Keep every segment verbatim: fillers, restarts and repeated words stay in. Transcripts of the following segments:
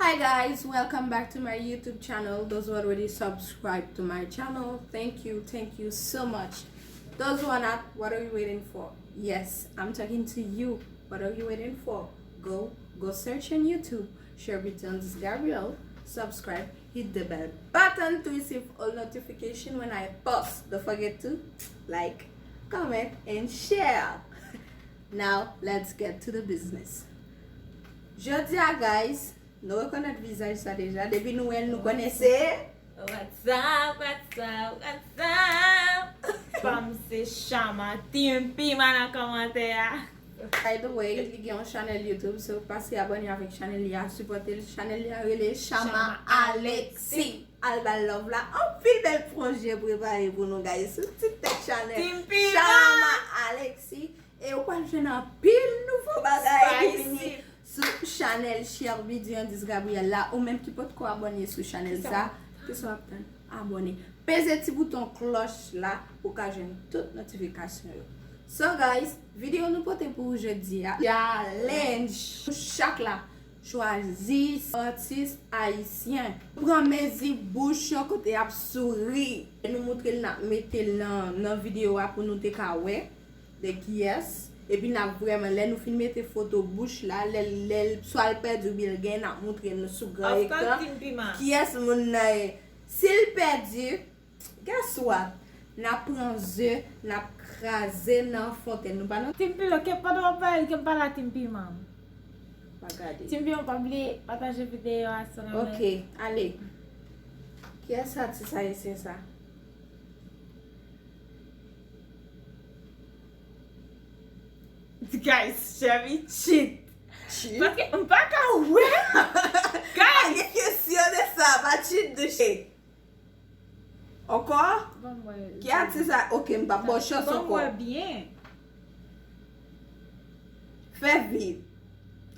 Hi guys, welcome back to my YouTube channel. Those who already subscribed to my channel, thank you, thank you so much. Those who are not, what are you waiting for? Yes, I'm talking to you. What are you waiting for? Go, go search on YouTube, Sherby Jones Gabriel, subscribe, hit the bell button to receive all notification when I post. Don't forget to like, comment, and share. Now, let's get to the business. Jodi a, guys, nou rekonèt vizaj sa deja. Depi nou wè l, nou konnen se. What's up, what's up, what's up? Fam se Chama, Team Pima nan kòmantè a. By the way, li gen yon chanèl YouTube, so pase abòne avèk chanèl li a, sipòte l. Chanèl li a rele Chama Chama Alexis. Alexis. Al ba l love la, anpil bèl pwojè prepare pou nou, guys, sou ti tèt chanèl Team Pima. Chama Alexis. E ou pral jwenn anpil nouvo bagay ki vini Spicy. Sou chanèl Sherby Diandis Gabriel la. Ou menm ki potko abòne sou chanèl sa, kisa w ap tann? Abòne. Peze ti bouton klòch la pou w ka jwenn tout notifikasyon yo. So guys, videyo nou pote pou ou jodi a, challenge. Nou chak la chwazi atis ayisyen. Nou pran mezi bouch yo kote y ap souri. E nou moutre l, n ap mete l nan, nan videyo a pou nou te ka wè de kiyès. Epi n ap vrèman, lè nou fin mete foto bouch la, lè, lè l, swa l pèdi oubyen l genyen, n ap moutre nou sou gran ekran kiyès moun nan ye. Si l pèdi, guess what? N ap pran ze, n ap kraze nan fontèn. Nou pa nan Team Pima, ke pandan w ap pale, ke m pale a Team Pima. Pa gade. Team Pima, pa bliye pataje videyo a, sa nan men. Ok, ale. Kiyès atis ayisyen sa? Guys, Sherby cheat. Cheat? Paske m pa ka wè. Guys! Pa gen kesyon de sa, pa cheat de shit. Ankò? Ban m wè. Ki atis sa? Ok, m pa ba w chans ankò. Ban m wè byen. Fè vit.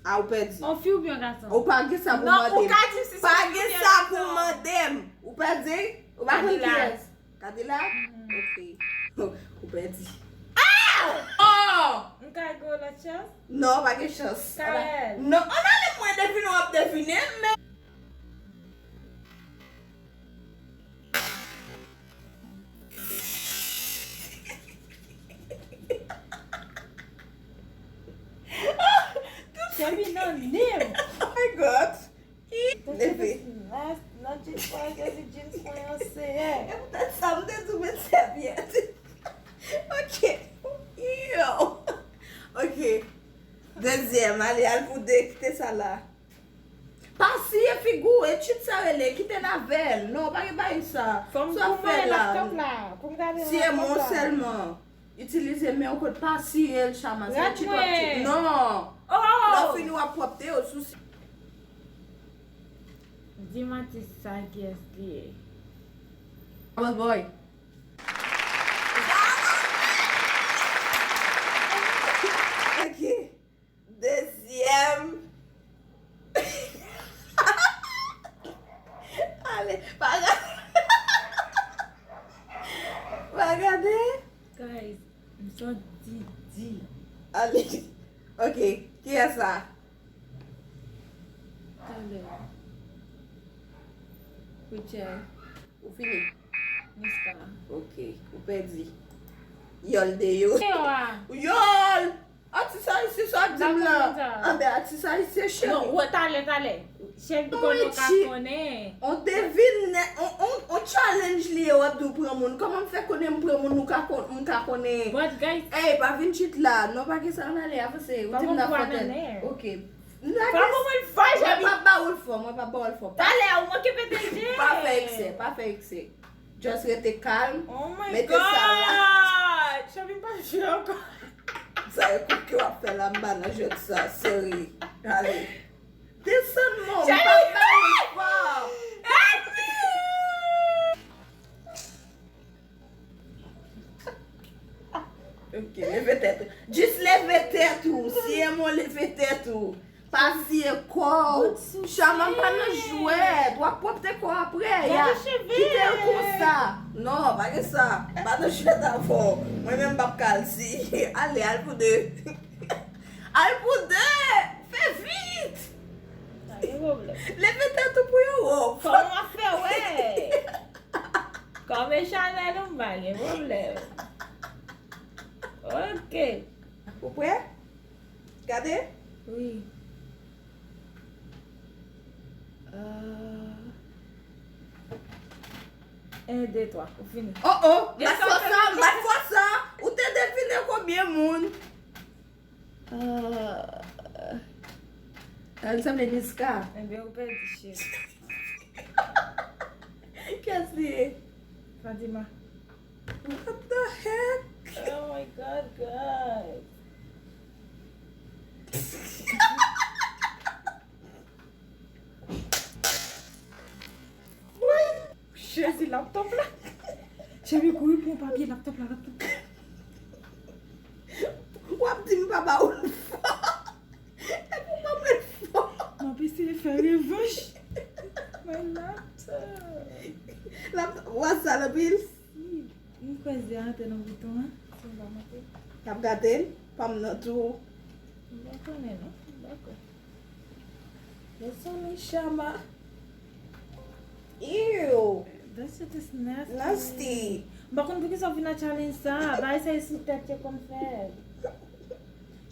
A, ou pèdi. On fi oubyen on gason? Ou pa gen sa pou mande m. Non, ou ka di m si se on fi oubyen on gason. Pa gen sa pou mande m. Ou pèdi? Ou pa konn kiyès? Kadilak? Mhm. Ok. Ou pèdi. Ah! Oh! M ka gen yon lòt chans? Non, pa gen chans. Kayèl. Non, ann ale mwen devine, w ap devine, men. Sherby nan nim. Oh my God. Leve. Nan jeans mwen, yo di jeans mwen an seyè. E poutèt sa, m te di w met sèvyèt. Ok. Yo. Ok. Dezyèm, ale, al pou de, kite sa la. Pa siye figi w, e cheat sa rele, kite l avè l. Non, pa gen bagay sa. Fò m fè la. Pou m gade laptop la, pou m gade laptop la. Siye men w sèlman. Itilize men w kot pa siye l, Chama. Se ti pwòpte. Non. Oh! Lè w fini, w ap pwòpte yo sou si. Di m atis sa kiyès li ye. Bad boy. Ok. Dezyèm. Ale, pa gade. Pa gade. Guys, m santi di. Ale. Ok, kiyès sa? Talè. Rachel. Ou fini? Niska. Ok, ou pèdi. Yòl de yo. Yòl! Atis ayisyen sa ap di m la. Anben atis ayisyen cheri. Non, wè talè, talè. Chèf di konnen w ka konnen. On devine, on, on, on challenge li ye, w ap di w pran moun. Kòman m fè konnen m pran moun, ou ka kon-, m ka konnen. But guys. Ey, pa vin cheat la. Non, pa gen sa, ann ale, avanse. Ou di m nan fòtèl. Ok. Fò pou mwen fò, Sherby. Mwen pa ba ou l fò, mwen pa ba ou l fò. Talè, ou manke pete je. Pa fè eksè, pa fè eksè. Just rete kalm. Oh my God! Mete sa la. Sherby pa jwe ankò. Sa e kout ke w ap fè la, m pa nan jwèt sa, seri. Ale. Desann mwen, m pa ba ou fò. Help me! Ok, leve tèt ou. Jis leve tèt ou. Siye men w, leve tèt ou. Pa siye kò w. Chama, m pa nan jwèt. W ap pwòpte kò w apre. Ya, kite l konsa. Non, pa gen sa. M pa nan jwèt avè w. Mwen menm m p ap kal si. Ale, al pou de. Al pou de. Fè vit. pwoblèm. Leve tèt ou pou yo wè w. Kòman w ap fè wè? Kòm e chanèl ou m pa gen pwoblèm. Ok. Ou prè? Gade. Wi. Euh, en, de, twa. Ou fini. Oh oh, m bat fò sa, m bat fò sa. Ou te devine konbyen moun? Euh, L sanble Niska. Enben, ou pèdi, cheri. Kiyès li ye? Fatima. What the heck? Oh my God, guys. Jezi, laptop la. Cheri, kouri pran papye laptop la, laptop la. W ap di m pa ba ou l fò. Epi w pa pran l fò. M ap eseye fè revanj. My laptop. L ap, w ap sal anpil. Si, m kwè ze a antre nan bouton an. Si m pa manke. L ap gate l, pa m nan tou. M pa konnen non. M pa konnen. Mezanmi, Chama. Ew. That shit is nasty. Nasty. M pa konn poukisa w vin ak challenge sa. Bagay sa e sou tèt yo konn fè.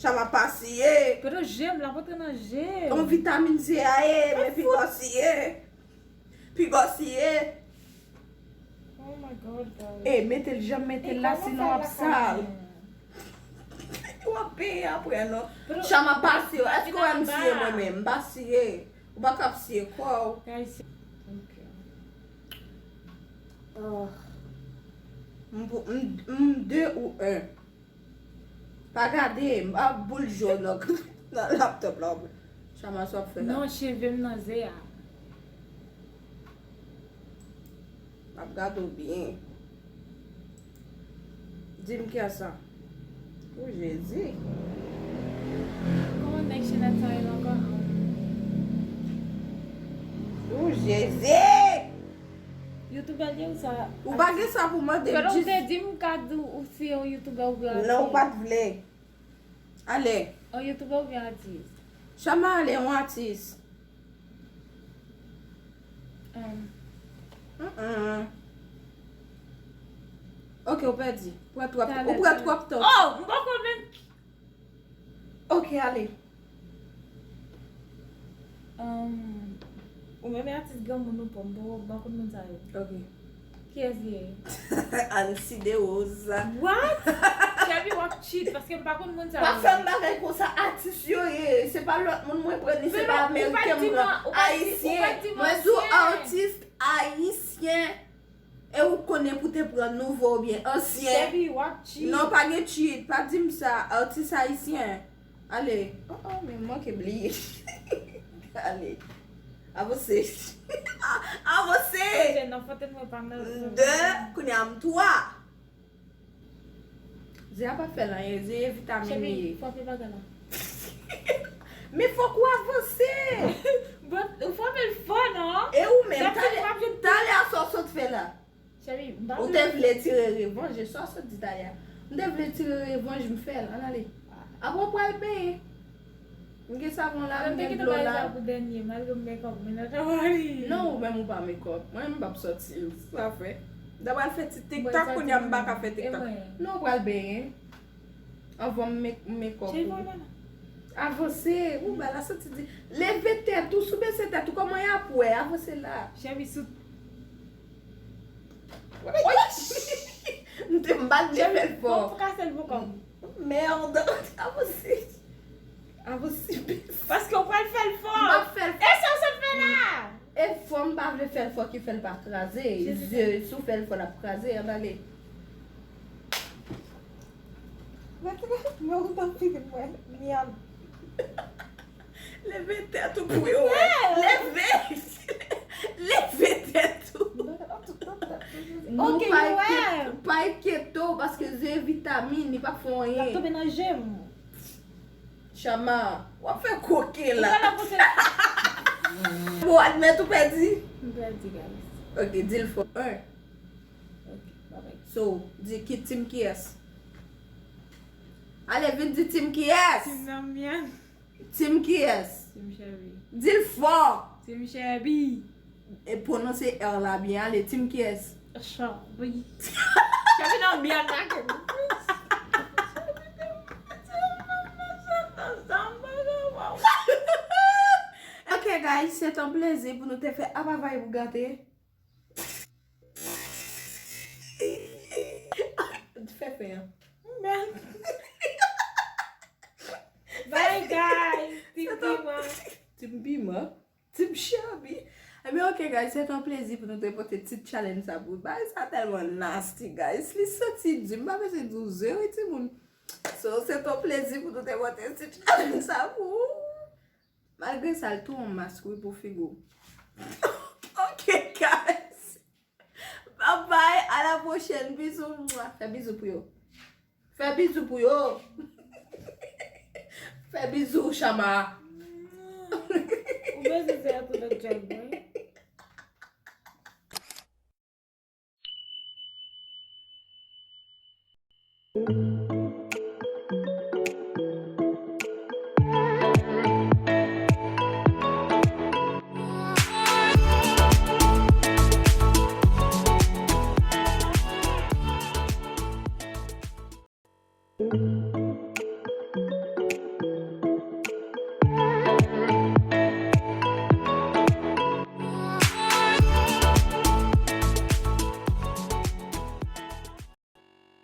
Chama pa siye. Gade je m, l ap antre nan je m. Yon vitamin C a ye, men piga w siye. Piga w siye. Oh my God, guys. E, mete l jan m mete l la, sinon w ap sal. W ap peye apre, non. Chama pa siye. Èske w wè m siye mwen menm? M pa siye. Ou pa ka ap siye kò w. Guys, ok. Ah. M pou, m, m de ou en. Pa gade, m ap boul jòn nan, nan laptop la. Chama, sa w ap fè la? Non, cheve m nan ze a. M ap gade w byen. Di m kiyès sa. O Jezi. Kòman nèg chenèt sa rele ankò? O Jezi. Youtubè l ye ou sa? Ou pa gen sa pou mande m. Fè ou Jis te di m ka di w si yon youtubè oubyen atis. Non, ou pa t vle. Ale. Yon youtubè oubyen atis? Chama ale, yon atis. Um, Mm-mm. Ok, ou pèdi. Ou pran twòp, Talè, ou pran talè. Twòp tan. Oh, m poko menm. Ok, ale. Um, ou menm e atis granmoun ou pa, m poko, m pa konn moun sa yo. Ok. Kiyès li ye? Alcide Rose. What? Chèbi w ap cheat, paske m pa konn moun sa Pa yo. fè m bagay konsa, atis yo ye. Se pa lòt moun mwen pran ni, se pa ameriken m pran. Ayisyen. Mwen di w atis ayisyen. E ou konnen pou te pran nouvo oubyen ansyen. Chèbi w ap cheat. Non, pa gen cheat. Pa di m sa. Atis ayisyen. Ale. Oh, oh, men m manke bliye. Ale. Avanse. Avanse. Nan foto mwen pa nan. De, kounye a m twa. Ze a pa fè l anyen, ze e vitamin li ye. Chèbi, fòk li pa gen la. Men fòk ou avanse. But, ou frape l fò, non? E ou menm, Sa fè talè, m ap jwenn talè a sa w sot fè la. Chèbi, m pa Ou te vle tire revanj, e sa w sot di talè a. M te vle tire revanj, m fè l, ann ale. Apre w pral benyen. M gen savon la, m gen dlo la. Pou dènye, malgre m mekòp, men nan travay. Non, ou menm ou pa mekòp. Mwen, m p ap sòti, sa fè. M ta pral fè ti TikTok, kounye a m pa ka fè TikTok. Non, ou pral benyen. Anvan m make, make up. Avanse, ou ba la santi di. Leve tèt ou, sou bese tèt ou, kòman y ap wè? Avanse la. Chèbi sou. M te m bat de fè l fò. Pou kase l pou kòm. Merde. Avanse. Avanse. Paske w pral fè l fò. M ap fè l fò. E sa w sot fè la? E fò m pa vle fè l fò ki fè l pa kraze. Zye, si w fè l fò l ap kraze, ann ale. Mwen ou nan figi mwen. Miyam. Leve tèt ou pou yo wè. Leve. Leve tèt ou. Non, pa enkyete w, paske zye vitamin, li pa fè anyen. L ap tonbe nan je m. Chama, w ap fè koke la. Bon, admèt ou pèdi. M pèdi, guys. Ok, di l fò. En. Ok, bye bye. So, di ki team kiyès? Ale, vin di team kiyès? Team Damian. Team kiyès? Team Shelby. Di l fò. Team Shelby. E pwononse R la byen, ale. Team kiyès? Shelby. Shelby nan mèd la ke m. Ok guys, se t on plezi pou nou te fè apa vay pou gate. Fè fè an. Bye guys. Team Piman. Team Piman. Team Shelby. Ebyen ok guys, se t on plezi pou nou te pote ti challenge sa pou. Bagay sa tèlman nasty guys. Li santi di, m pa bezwen di w zwe wi timoun. So, se t on plezi pou nou te pote ti challenge sa pou. Malgre sa, l tou an mask wi pou figi w. Ok guys. Bye bye, à la prochaine. Bizou. Mwa. Fè bizou pou yo. Fè bizou pou yo. Fè bizou, Chama. Ou bezwen fè pou lòt djòb mwen.